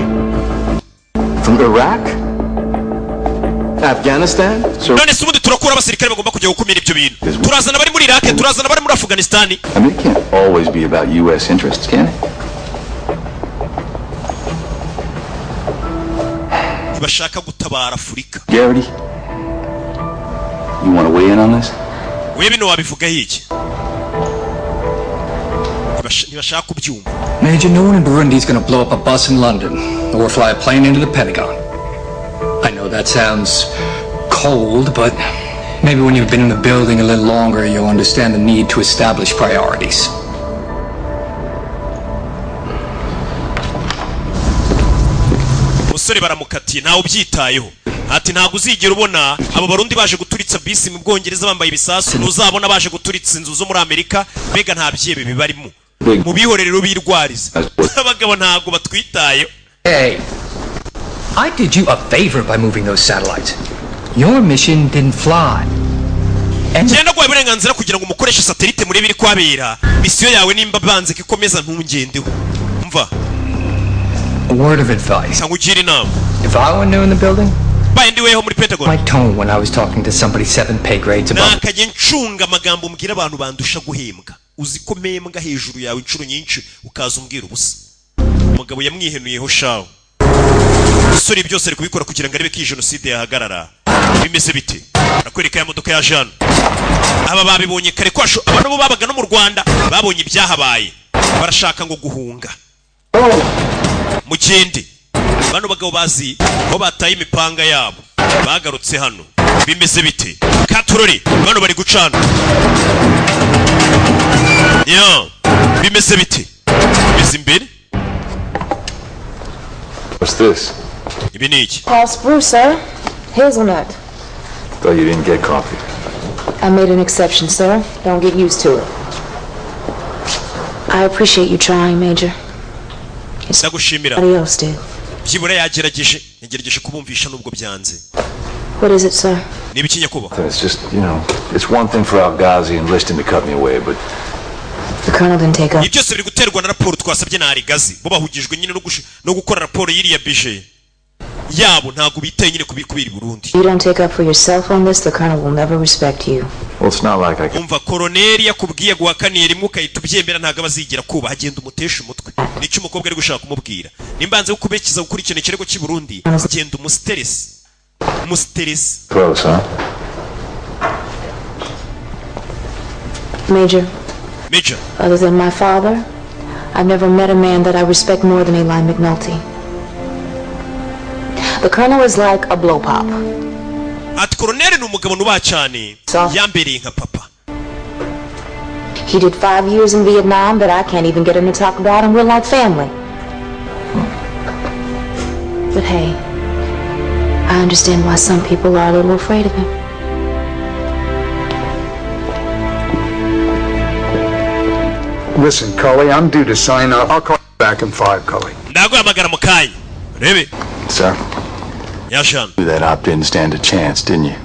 From Iraq? Afghanistan? So, None se ubundi turakura abasirikare bagomba kujya gukumira ibyo bintu? Turazana abari muri Iraq? Turazana abari muri Afghanistan? I mean, it can't always be about U.S. interests, can it? Ntibashaka gutabara Afurika. Garrity, you want to weigh in on this? We bino wabivugaho iki? Ntibashaka kubyumva. Major, no one in Burundi is going to blow up a bus in London or fly a plane into the Pentagon. I know that sounds cold, but maybe when you've been in the building a little longer, you'll understand the need to establish priorities. Umusore baramukatiye, ntawe ubyitayeho. Ati ntabwo uzigera ubona abo Barundi baje guturitsa bisi mu Bwongereza bambaye ibisasu, ntuzabona baje guturitsa inzu zo muri Amerika. Mbega nta byebe bibarimo, mu bihorere rero birwariza. Abagabo ntabwo batwitayeho. Hey, I did you a favor by moving those satellites. Your mission didn't fly. Ngenda guhaye uburenganzira kugira ngo umukoreshe satellite murebe iri kuhabera. Misiyo yawe nimba banze ko ikomeza, ntungendeho, mva. A word of advice. Cyangwa ugira inama. If I were new in the building, Baye ndiweho muri Pentagon, my tone when I was talking to somebody seven pay grades above. Nakajya ncunga amagambo mbwira abantu bandusha guhembwa. Uzi ko mpembwa hejuru yawe inshuro nyinshi, ukaza umbwira ubusa. Umugabo yamwihenuyeho shawo. Umusore byose ari kubikora kugira ngo arebe ko iyi jenoside yahagarara. Bimeze bite? Arakwereka ya modoka ya jana. Aba babibonye kare ko aba nabo babaga no mu Rwanda, babonye ibyahabaye, barashaka ngo guhunga. Mugende. Bano bagabo bazi aho bataye imipanga yabo, bagarutse hano. Bimeze bite katurori? Bano bari gucana yo. Bimeze bite? Bimeze imbere. What's this? Ibi ni iki? House brew, sir. Hazelnut. Thought you didn't get coffee. I made an exception, sir. Don't get used to it. I appreciate you trying, Major. Ndagushimira. Somebody else did. Byibura yagerageje, yagerageje kubumvisha nubwo byanze. What is it, sir? Ni ibiki, nyakubahwa? It's just, it's one thing for Algazi and Liston to cut me away, but The colonel didn't take up. Ibi byose biri guterwa na raporo twasabye na Arigazi. Bo bahugijwe nyine no gukora raporo y'iriya bije yabo, ntabwo bitaye nyine ku biri kubera i Burundi. You don't take up for yourself on this, the colonel will never respect you. Well, it's not like I can. Umva, koroneri yakubwiye guhakaniye rimwe ukahita ubyemera, ntabwo aba azigera kubaha. Agenda umutesha umutwe. Nicyo umukobwa ari gushaka kumubwira. Nimba yanze kukubekiza gukurikirana ikirego cy'i Burundi, genda umusteresi, umusteresi. Close, huh? Major, Major, other than my father, I've never met a man that I respect more than Eli McNulty. The colonel is like a blow pop. Ati koroneri ni umugabo nubaha cyane, yambereye nka papa. He did 5 years in Vietnam that I can't even get him to talk about, and we're like family. But hey, I understand why some people are a little afraid of him. Listen, Cully, I'm due to sign up. I'll call you back in 5, Cully. Ndaguhamagara mu kanya, urebe. Sir? Yashana. That op didn't stand a chance, didn't you?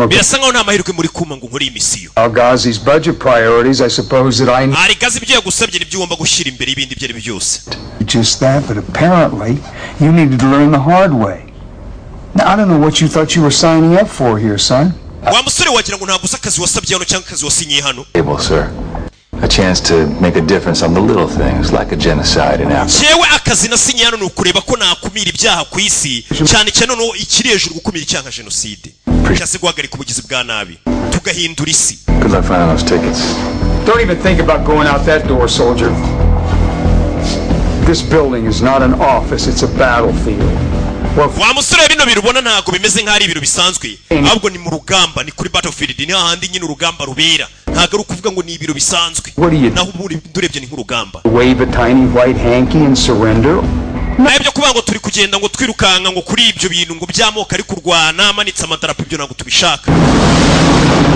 Birasa nkaho nta mahirwe muri kuma ngo nkore iyi misiyo. Algazi's budget priorities, I suppose that I Arigazi ibyo yagusabye nibyo ugomba gushyira imbere y'ibindi ibyo ari byo byose. Just that, but apparently you needed to learn the hard way. Now, I don't know what you thought you were signing up for here, son. Wa musore, wagira ngo ntabwo uzi akazi wasabye hano cyangwa akazi wasinyiye hano. Able, sir. A chance to make a difference on the little things, like a genocide in Africa. Jewe akazi nasinyiye hano ni ukureba ko nakumira ibyaha ku isi, cyane cyane noneho ikiri hejuru gukumira icyaha nka jenoside cyangwa se guhagarika ubugizi bwa nabi, tugahindura isi. Good luck finding those tickets. Don't even think about going out that door, soldier. This building is not an office, it's a battlefield. Well, Wa musore, bino biro ubona ntabwo bimeze nk'aho ari ibiro bisanzwe, ahubwo ni mu rugamba, ni kuri battlefield, ni hahandi nyine urugamba rubera. Ntabwo ari ukuvuga ngo ni ibiro bisanzwe. What do you Naho ubundi urebye ni nk'urugamba. wave a tiny white hanky and surrender? Naho ibyo kuvuga ngo turi kugenda ngo twirukanka ngo kuri ibyo bintu ngo by'amoko ari kurwana amanitse amadarapo, ibyo ntabwo tubishaka.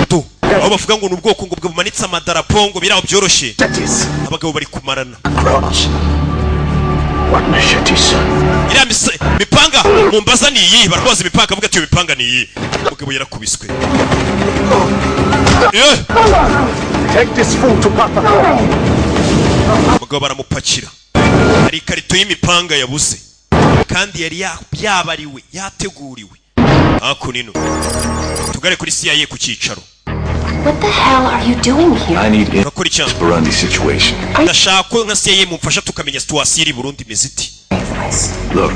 Tu aho bavuga ngo ni ubwoko ngo bumanitse amadarapo ngo biraho byoroshye, abagabo bari kumarana. What machetes? Iriya mipanga mumbaza ni iyi? Barakubaza imipanga, avuga ati iyo mipanga ni iyi. Umugabo yarakubiswe. Eh! Take this fool to Papa. Umugabo baramupakira. Hari ikarito y'imipanga yabuze kandi yari yabariwe, yateguriwe hakuno. Tugare kuri CIA ku cyicaro. What the hell are you doing here? I need in Urakora icyaha? this Burundi situation. Ndashaka ko nka CIA mumfasha tukamenya situation iri i Burundi imeze iti. Look,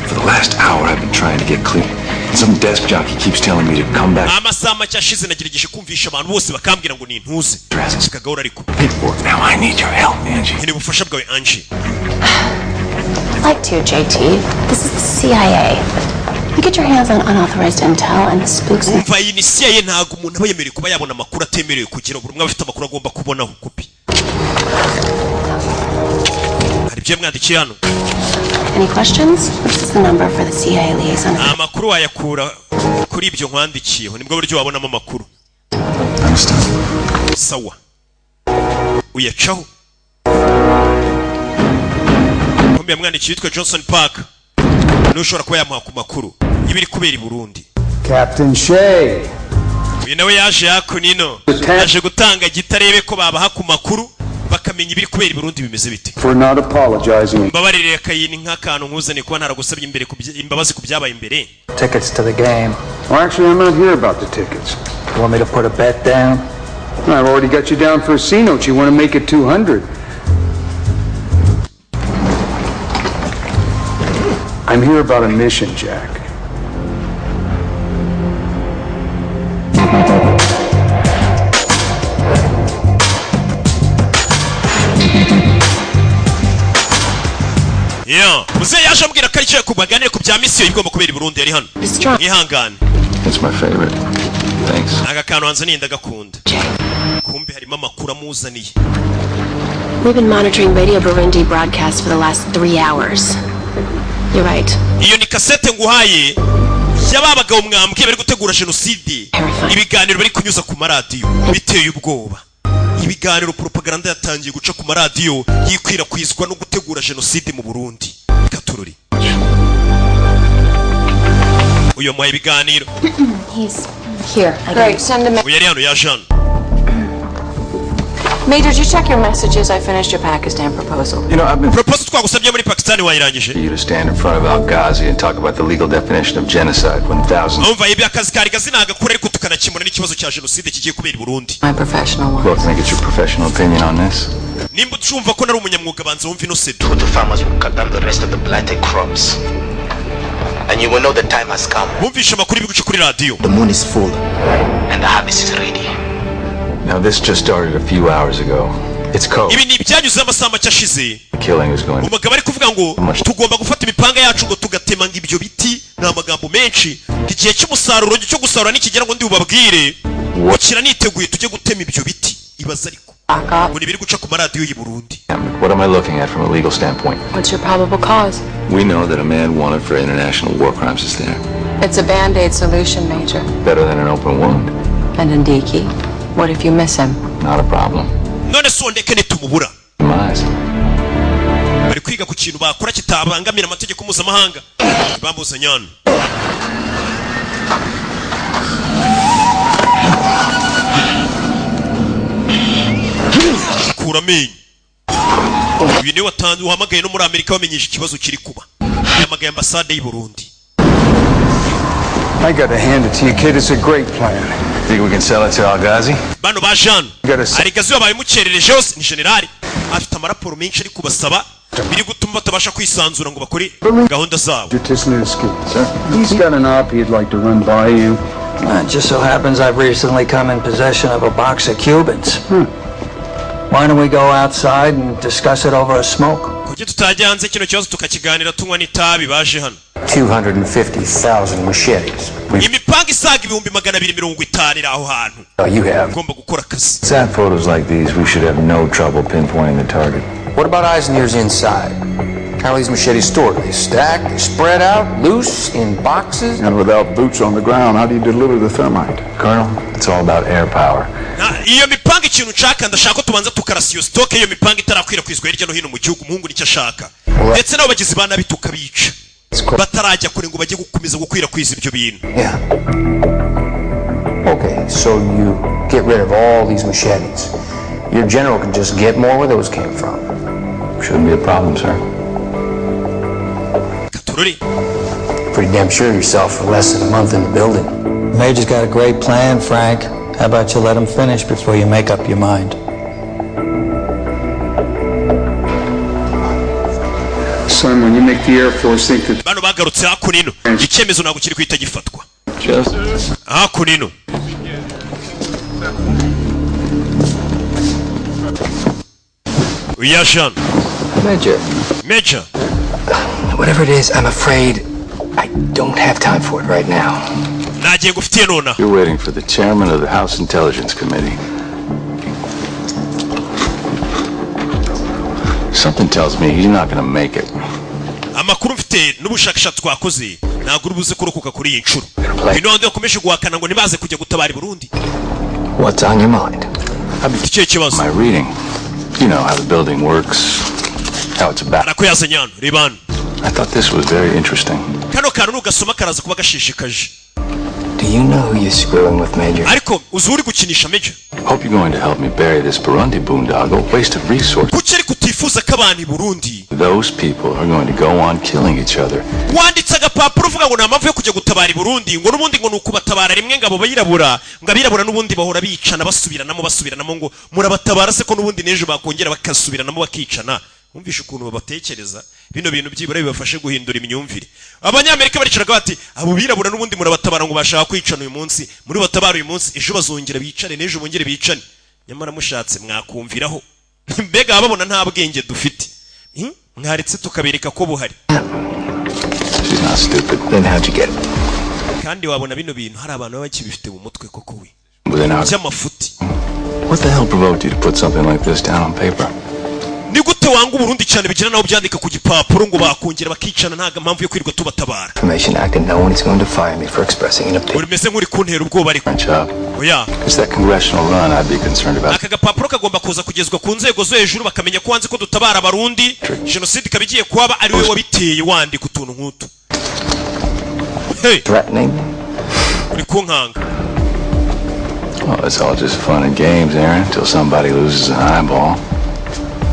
for the last hour I've been trying to get clear. And some desk jockey keeps telling me to come back. Amasaha make ashize nagerageje kumvisha abantu bose, bakambwira ngo nintuze kagahora, ariko Paperwork. Now I need your help, Angie. Nkeneye ubufasha bwawe, Angie. I'd like to, JT. This is the CIA. You get your hands on unauthorized intel and the spooks. Umva, iyi ni CIA, ntabwo umuntu aba yemerewe kuba yabona amakuru atemerewe kugira. Buri umwe aba afite amakuru agomba kubonaho kopi. Hari ibyo yamwandikiye hano. Any questions? This is the number for the CIA liaison. Amakuru wayakura kuri ibyo nkwandikiyeho, nibwo buryo wabonamo amakuru. Sawa, uyacaho. Kombi yamwandikiye yitwa Johnson Park, niwe ushobora kuba yamuha ku makuru y'ibiri kubera i Burundi. Captain Shay. Uyu nawe yaje hakuno, yaje gutanga gita arebe ko babaha ku makuru Bakamenya ibiri kubera i Burundi bimeze bite. For not apologizing. Mbabarire Kayini, nk'akantu nkuzaniye kuba ntaragusabye imbere imbabazi ku byabaye imbere. Tickets to the game. Well, actually, I'm not here about the tickets. You want me to put a bet down? I've already got you down for a C note. You want to make it 200. I'm here about a mission, Jack. Yeah. Muzehe yaje ambwira ko aricaye ku baganire ku bya misiyo igomba kubera i Burundi, yari hano. Mwihangane. It's my favorite. Thanks. Aka kantu hanzaniye ndagakunda. Kumbe harimo amakuru amuzaniye. We've been monitoring Radio Burundi broadcasts for the last 3 hours. You're right. Iyo ni kasete nguhaye y'aba bagabo mwambwiye bari gutegura jenoside. Ibiganiro bari kunyuza ku maradiyo biteye ubwoba. Ibiganiro propaganda yatangiye guca ku maradiyo yikwirakwizwa no gutegura jenoside mu Burundi. Katururi. Uyu yamuhaye ibiganiro. He's here. Great, send him in. Uyu yari hano yaje hano. Major, did you check your messages? I finished your Pakistan proposal. I've been Proposal twagusabye muri Pakistan wayirangije? you to stand in front of Al Ghazi and talk about the legal definition of genocide when thousands. Umva, ibi akazi kari gazi nagakora, ariko tukanakemura n'ikibazo cya jenoside kigiye kubera i Burundi. My professional one. Well, can I get your professional opinion on this? Nimba ucumva ko nari umunyamwuga, banza wumve ino CD. The farmers will cut down the rest of the blighted crops. And you will know the time has come. Bumvishe amakuru y'ibiguca kuri radiyo. The moon is full and the harvest is ready. Now, this just started a few hours ago. It's cold. Ibi ni ibyanyuzeho amasaha make ashize. The killing is going. Umugabo ari kuvuga ngo tugomba gufata imipanga yacu ngo tugatema ngo ibyo biti. Ni amagambo menshi. Igihe cy'umusaruro cyo gusarura nikigera, ngo ndi bubabwire bukira niteguye tujye gutema ibyo biti. Ibaza ariko ngo ni ibiri guca ku maradiyo y'i Burundi. What am I looking at from a legal standpoint? What's your probable cause? We know that a man wanted for international war crimes is there. It's a band-aid solution, Major. Better than an open wound. And Ndiki, what if you miss him? Not a problem. None se ndeke nitumubura? Demise. Bari kwiga ku kintu bakora kitabangamira amategeko mpuzamahanga. Bambuzanye hano. Kura amenyo. Uyu niwe watanze uhamagaye no muri Amerika bamenyesha ikibazo kiri kuba. Yahamagaye ambasade y'i Burundi. I gotta hand it to you, kid. It's a great plan. Think we can sell it to Al Ghazi? Bano ba Jean Arigazi babaye mukerereje hose ni generali afite amaraporo menshi ari kubasaba, biri gutuma batabasha kwisanzura ngo bakore gahunda zabo. Tisnewski. Sir? He's got an op he'd like to run by you. It just so happens I've recently come in possession of a box of Cubans. Why don't we go outside and discuss it over a smoke? Kuki tutajya hanze kino kibazo tukakiganira tunywa n'itabi? Baje hano. 250,000 machetes. Imipanga isaga 250,000 iri aho hantu. Oh, you have. Ugomba gukora akazi. Sat photos like these, we should have no trouble pinpointing the target. What about eyes and ears inside? How are these machetes stored? Are they stacked, they spread out, loose, in boxes? And without boots on the ground, how do you deliver the thermite? Colonel, it's all about air power. Iyo mipanga, ikintu nshaka, ndashaka ko tubanza tukarasa iyo stock iyo mipanga itarakwirakwizwa hirya no hino mu gihugu. Umuhungu nicyo ashaka, ndetse n'abo bagizi ba nabi tukabica batarajya kure ngo bajye gukomeza gukwirakwiza ibyo bintu. Yeah. Okay, so you get rid of all these machetes. Your general can just get more where those came from. Shouldn't be a problem, sir. Katururi. Pretty damn sure of yourself for less than a month in the building. Major's got a great plan, Frank. How about you let him finish before you make up your mind? Son, when you make the Air Force think that Bano bagarutse hakuno ino, icyemezo ntabwo kiri guhita gifatwa. Just hakuno ino uya Jean. Major. Major. Whatever it is, I'm afraid I don't have time for it right now. Nagiye ngufitiye nonaha. You're waiting for the chairman of the House Intelligence Committee. Something tells me he's not going to make it. Amakuru mfite n'ubushakashatsi twakoze, ntabwo uri buze kurokoka kuri iyi nshuro. Uyu ni wandi wakomeje guhakana ngo ntibaze kujya gutabara i Burundi. What's on your mind? Ikihe kibazo? My reading. You know how the building works, how it's about. Arakuyazanye hano, reba hano. I thought this was very interesting. Kano kantu nugasoma karaza kuba gashishikaje. Do you know who you're screwing with, Major? Ariko uzi uri gukinisha, Major? Hope you're going to help me bury this Burundi boondoggle. Waste of resources. Kuki ariko utifuza ko abantu i Burundi? Those people are going to go on killing each other. Wanditse agapapuro uvuga ngo nta mpamvu yo kujya gutabara i Burundi, ngo n'ubundi ngo ni ukubatabara rimwe, ngo abo bayirabura, ngo abirabura n'ubundi bahora bicana, basubiranamo, basubiranamo, ngo murabatabara se ko n'ubundi n'ejo bakongera bakasubiranamo bakicana? Wumvishe ukuntu babatekereza? Bino bintu byibura bibafashe guhindura imyumvire. Abanyamerika baricaraga bati: "Abo birabura n'ubundi murabatabara ngo bashaka kwicana uyu munsi, muri batabara uyu munsi, ejo bazongera bicane, n'ejo bongere bicane." Nyamara mushatse mwakumviraho. Mbega baba babona nta bwenge dufite? Mwaretse tukabereka ko buhari. She's not stupid. Then how'd you get it? Kandi wabona bino bintu hari abantu baba bakibifite mu mutwe koko we. Within our... By'amafuti. What the hell provoked you to put something like this down on paper? Ni gute wanga Uburundi cyane bigira naho byandika ku gipapuro ngo bakongera bakicana, nta mpamvu yo kwirirwa tubatabara? Information Act, and no one is going to fire me for expressing an opinion. Urimeze nk'uri kuntera ubwoba ariko. Job. Oya. It's that congressional run I'd be concerned about. Aka gapapuro kagomba kuza kugezwa ku nzego zo hejuru, bakamenya ko wanze ko dutabara Abarundi, jenoside ikaba igiye kuhaba ari wowe wabiteye, wandika utuntu nk'utu. Hey. Threatening? Uri kunkanga. Well, it's all just fun and games, Aaron, until somebody loses an eyeball.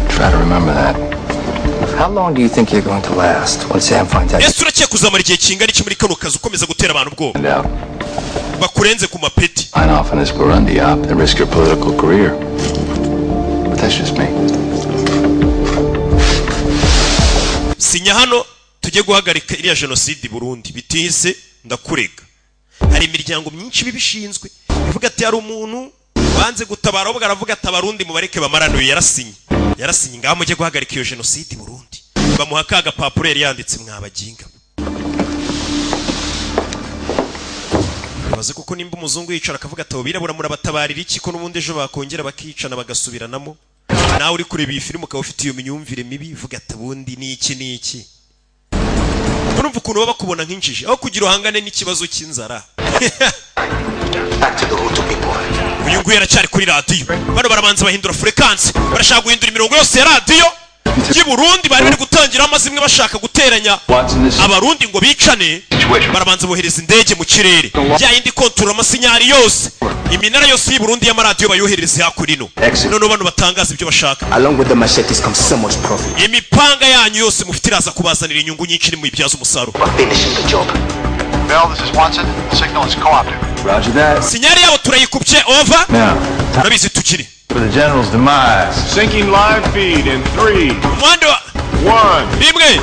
Try to remember that. How long do you think you're going to last when Sam finds out? Ese urakeka kuzamara igihe kingana iki muri kano kazi, ukomeza gutera abantu ubwoba Find out. bakurenze ku mapeti? Sign off on this Burundi op and risk your political career. But that's just me. Sinya hano tujye guhagarika iriya jenoside i Burundi, bitise ndakurega. Hari imiryango myinshi ibishinzwe ivuga ati hari umuntu banze gutabara, ahubwo aravuga ati: "Abarundi mubareke bamaranuye." Yarasinye, yarasinye, ngaho mujye guhagarika iyo jenoside i Burundi. Bamuha ka gapapuro yari yanditse. Mwabaginga baze kuko nimba umuzungu yicara akavuga ati: "Abo birabura murabatabarira iki ko n'ubundi ejo bakongera bakicana bagasubiranamo?" Nawe uri kureba iyi filime ukaba ufite iyo myumvire mibi, uvuga ati: "Ubundi ni iki, ni iki?" Urumva ukuntu baba bakubona nk'injiji aho kugira uhangane n'ikibazo cy'inzara. Back to the Hutu people. Uyu nguyu aracyari kuri radiyo. Bano barabanza bahindura fréquence, barashaka guhindura imirongo yose ya radiyo y'i Burundi. Bari bari gutangira amazimwe, bashaka guteranya Abarundi ngo bicane. Barabanza bohereza indege mu kirere, ya yindi kontura amasinyari yose, iminara yose y'i Burundi y'amaradiyo bayoherereza hakurino. Noneho bano batangaza ibyo bashaka. Along with the machetes comes so much profit. Imipanga yanyu yose mufite iraza kubazanira inyungu nyinshi nimuyibyaza umusaruro. Finishing the job. Bell, this is Watson. The signal is co-opted. Roger that. Sinyari yabo turayikubye, over. Now, Urabizi tukiri for the general's demise. Syncing live feed in three, umuhanda wa one. Rimwe.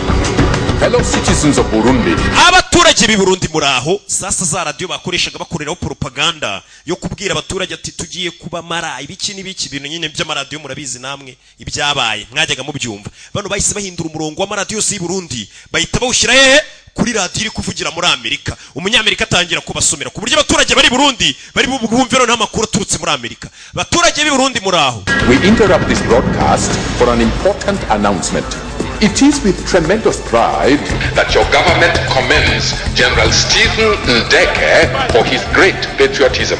Fellow citizens of Burundi, Abaturage b'i Burundi, muraho. Sasa za radiyo bakoreshaga bakoreraho propaganda yo kubwira abaturage ati tugiye kubamara ibiki n'ibiki, ibintu nyine by'amaradiyo murabizi namwe ibyabaye, mwajyaga mubyumva. Bano bahise bahindura umurongo w'amaradiyo yose y'i Burundi, bahita bawushyira hehe? Kuri radiyo iri kuvugira muri Amerika. Umunyamerika atangira kubasomera ku buryo abaturage bari i Burundi bari bumve noneho amakuru aturutse muri Amerika. Abaturage b'i Burundi, muraho. We interrupt this broadcast for an important announcement. It is with tremendous pride that your government commends General Stephen Ndeke for his great patriotism.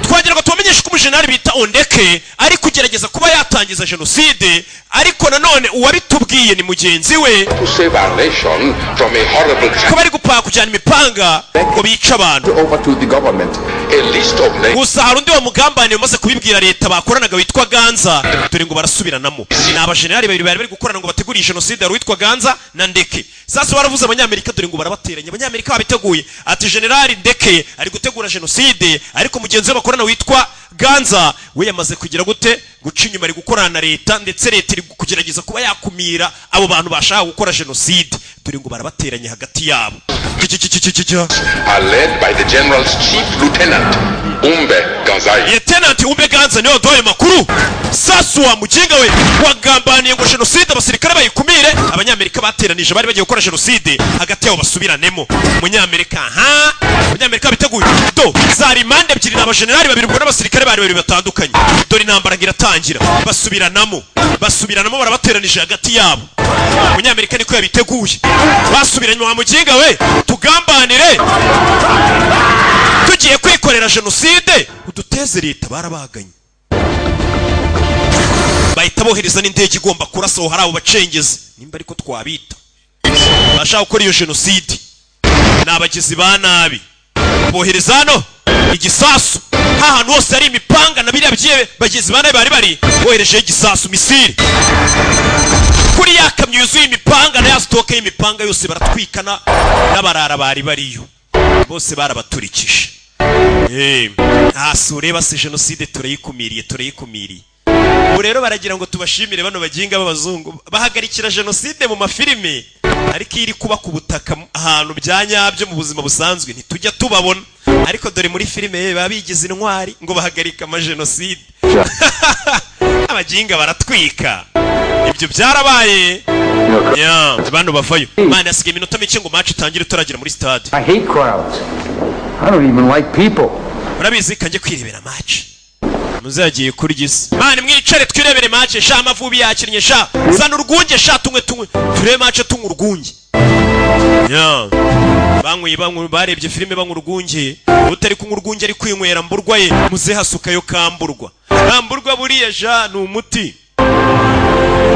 Twagira ngo tubamenyeshe ko umujenerali bita Ondeke ari kugerageza kuba yatangiza jenoside, ariko nanone uwabitubwiye ni mugenzi we To save our nation from a horrible ko bari gupanga kujyana imipanga ngo bice abantu. Over to the government a list of names Gusa hari undi wamugambaniye umaze kubibwira leta bakoranaga witwa Ganza. Dore ngo barasubiranamo, ni abajenerali babiri bari bari gukorana ngo bategure iyi jenoside, hari uwitwa Ganza na Ndeke. Sasa baravuze Abanyamerika, dore ngo barabateranya. Abanyamerika babiteguye ati generali Ndeke ari gutegura jenoside, ariko mugenzi we bakorana witwa Ganza we yamaze kugira gute? Guca inyuma, ari gukorana na leta, ndetse leta iri kugerageza kuba yakumira abo bantu bashaka gukora jenoside. Dore ngo barabateranya hagati yabo. Are led by the general's chief lieutenant, Umbe Ganzai. Lieutenant Umbe Ganza niwe waduhaye amakuru. Sasu wa muginga we wagambaniye ngo jenoside abasirikare bayikumire. Abanyamerika bateranije bari bagiye gukora jenoside hagati yabo basubiranemo. Umunyamerika, ha, Abanyamerika biteguye do zari impande ebyiri, ni abajenerali babiri ubwo n'abasirikare bari babiri batandukanye. Dore intambara ngo iratangira, basubiranamo, basubiranamo, barabateranije hagati yabo. Umunyamerika niko yabiteguye, basubiranye. Wa muginga we, tugambanire tugiye kwikorera jenoside uduteze leta. Barabaganye, bahita bohereza n'indege igomba kurasa aho hari abo bacengezi, nimba ariko twabita bashaka gukora iyo jenoside, ni abagizi ba nabi. Bohereza hano Igisasu hahantu hose hari imipanga na biriya byebe bagizi ba nabi bari bari boherejeho igisasu, missile kuri ya kamyo yuzuye imipanga na ya stock y'imipanga yose, baratwikana n'abarara bari bariyo bose barabaturikije. Hasi ureba se, jenoside turayikumiriye, turayikumiriye. Ubu rero baragira ngo tubashimire. Bano baginga b'abazungu bahagarikira jenoside mu mafilime, ariko iyo iri kuba ku butaka ahantu bya nyabyo mu buzima busanzwe ntitujya tubabona. Ariko dore muri filime ye baba bigize intwari ngo bahagarika amajenoside. Abaginga baratwika, ibyo byarabaye. Ya, bano bavayo. Mana, hasigaye iminota mike ngo match itangire, turagera muri stade. I hate crowds. I don't even like people. Urabizi, kanjye kwirebera match. Muzagiye kurya isi mani, mwicare twirebere match sha. Amavubi yakinnye sha, zana urwunge sha, tunywe tunywe turebe match, tunywe urwunge. Ya, banywe banywe, barebye filime banywa urwunge. Utari kunywa urwunge ari kwinywera mburwa ye. Muze hasukayo kamburwa. Kamburwa buriya sha ni umuti,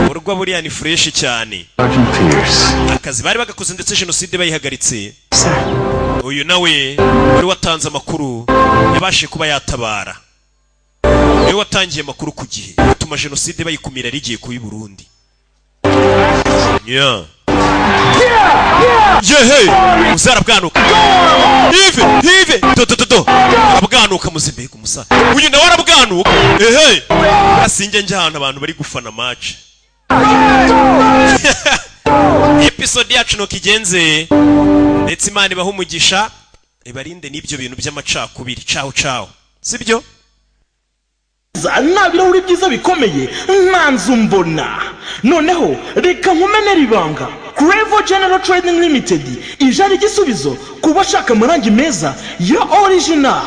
burwa buriya ni fresh cyane. Sergeant Pierce. Akazi bari bagakoze, ndetse jenoside bayihagaritse. Uyu nawe wari watanze amakuru yabashije kuba yatabara, niwe watangiye amakuru ku gihe, bituma jenoside bayikumira rigiye kuba i Burundi. Yeah. Yehe, muzarabwanuka hive hive, do do do do, arabwanuka muze. Mbega umusa, uyu nawe arabwanuka. Ehe, asinge njya ahantu abantu bari gufana match. Episode yacu nuko igenze, ndetse Imana ibaha umugisha, ibarinde n'ibyo bintu by'amacakubiri. Caho caho, sibyo? Nta birahuri byiza bikomeye nta nzu mbona. Noneho reka nkumenere ibanga: Crevo General Trading Limited ije ari igisubizo ku bashaka amarangi meza ya original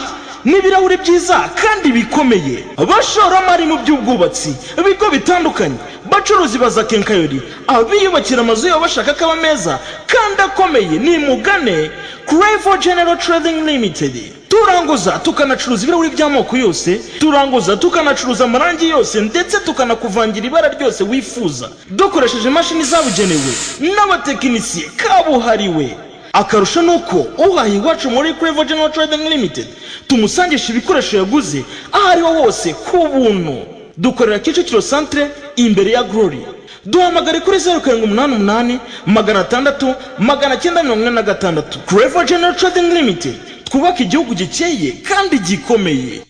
n'ibirahuri byiza kandi bikomeye. Bashoramari mu by'ubwubatsi, ibigo bitandukanye, bacuruzi ba za quincaillerie, abiyubakira amazu yabo bashaka ko aba meza kandi akomeye, nimugane Crevo General Trading Limited. Turanguza tukanacuruza ibirahuri by'amoko yose, turanguza tukanacuruza amarangi yose, ndetse tukanakuvangira ibara ryose wifuza dukoresheje imashini zabugenewe n'abatekinisiye kabuhariwe. Akarusho ni uko uhaha iwacu muri Crevo General Trading Limited tumusangisha ibikoresho yaguze aho ariho hose ku buntu. Dukorera Kicukiro Centre, imbere ya Glory. Duhamagare kuri 0788 600 946. Crevo General Trading Limited, twubaka igihugu gikeye kandi gikomeye.